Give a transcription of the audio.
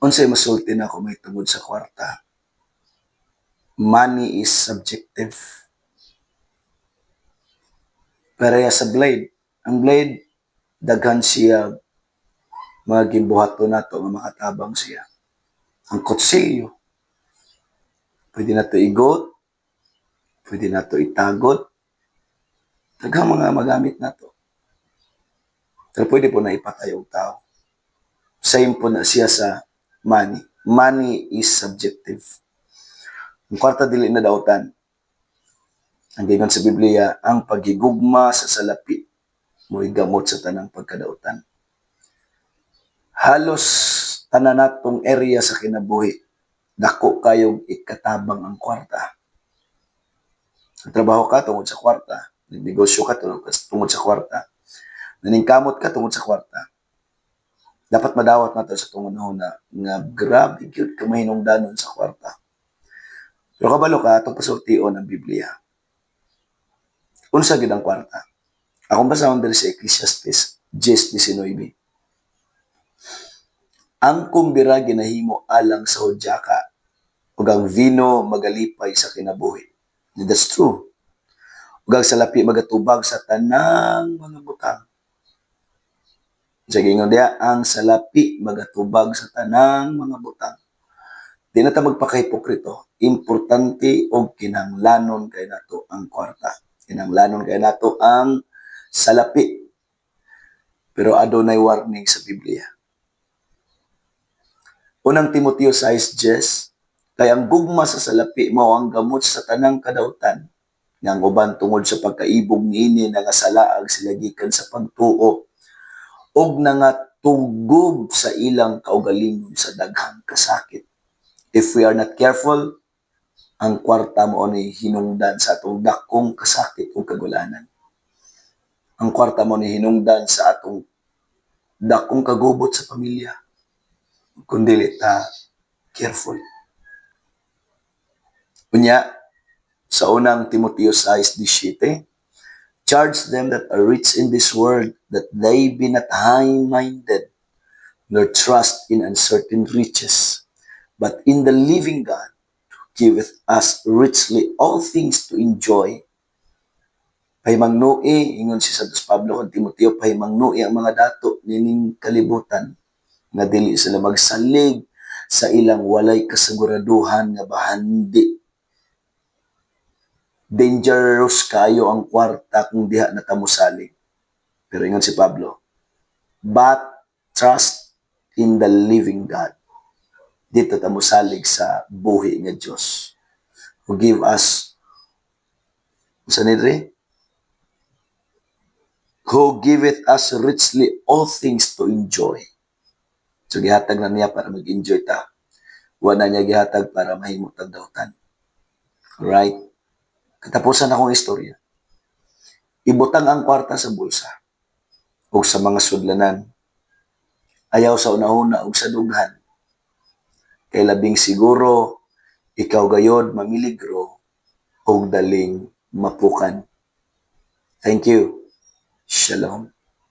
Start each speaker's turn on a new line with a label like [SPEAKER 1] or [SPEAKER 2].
[SPEAKER 1] Unsay masulti nako mahitungod sa kwarta? Money is subjective. Pareha sa blade. Ang blade, daghan siya mga gimbuhaton nato nga makatabang siya. Ang kutsilyo, pwede nato igot, pwede nato itagot, daghang mga magamit nato. Pero pwede pod na ipatay og tao. Same pod na siya sa money. Money is subjective. Ang kwarta dili na dautan. Ang giingon sa Biblia, ang paghigugma sa salapi mo'y gamot sa tanang pagkadautan. Halos tanan natong area sa kinabuhi, dako kayog ikatabang ang kwarta. Nagtrabaho ka tungod sa kwarta, nagnegosyo ka tungod sa kwarta, naningkamot ka tungod sa kwarta. Dapat madawat nato sa atong na nga grabe gyud ka mahinungdanon sa kwarta. Pero kabalo ka, atong pasultion ang Biblia. Unsa gid ang kwarta? Akong basahon diri sa Ecclesiastes 10:19. Ang kumbira ginahimo alang sa hudyaka ug ang vino magalipay sa kinabuhi. And that's true. Ug ang salapi magatubag sa tanang mga butang. Sa giingon diha, ang salapi magatubag sa tanang mga butang. Di na ta magpakahipokrito. Importante og kinahanglanon kay nato ang kwarta. Kinahanglanon kay nato ang salapi. Pero adunay warning sa Biblia. Unang Timoteo 6:10, kay ang gugma sa salapi mao ang gamot sa tanang kadautan. Nga ang uban tungod sa pagkaibog niini nangasalaag sila gikan sa pagtuo ug nangatugob sa ilang kaugalingon sa daghang kasakit. If we are not careful, ang kwarta mao ni hinungdan sa atong dakong kasakit ug kagulanan. Ang kwarta mao ni hinungdan sa atong dakong kagubot sa pamilya. Kung dili ta careful. Unya, sa Unang Timoteo 6:17, "Charge them that are rich in this world that they be not high-minded, nor trust in uncertain riches, but in the living God, who giveth us richly all things to enjoy." Pahimangnui, ingon si Santos Pablo kang Timoteo, pahimangnui ang mga dato nining kalibutan nga dili sila magsalig sa ilang walay kaseguraduhan nga bahandi. Dangerous kayo ang kwarta kung diha na ta mosalig. Pero ingon si Pablo, but trust in the living God. Didto ta mosalig sa buhi nga Dios who give us, sa nidre? Who giveth us richly all things to enjoy. So gihatag na niya para mag-enjoy ta. Wala niya gihatag para mahimo tag dautan. Alright? Katapusan akong istorya. Ibutang ang kwarta sa bulsa o sa mga sudlanan. Ayaw sa unahuna o sa dughan. Kay labing siguro, ikaw gayod mamiligro og daling mapukan. Thank you. Shalom.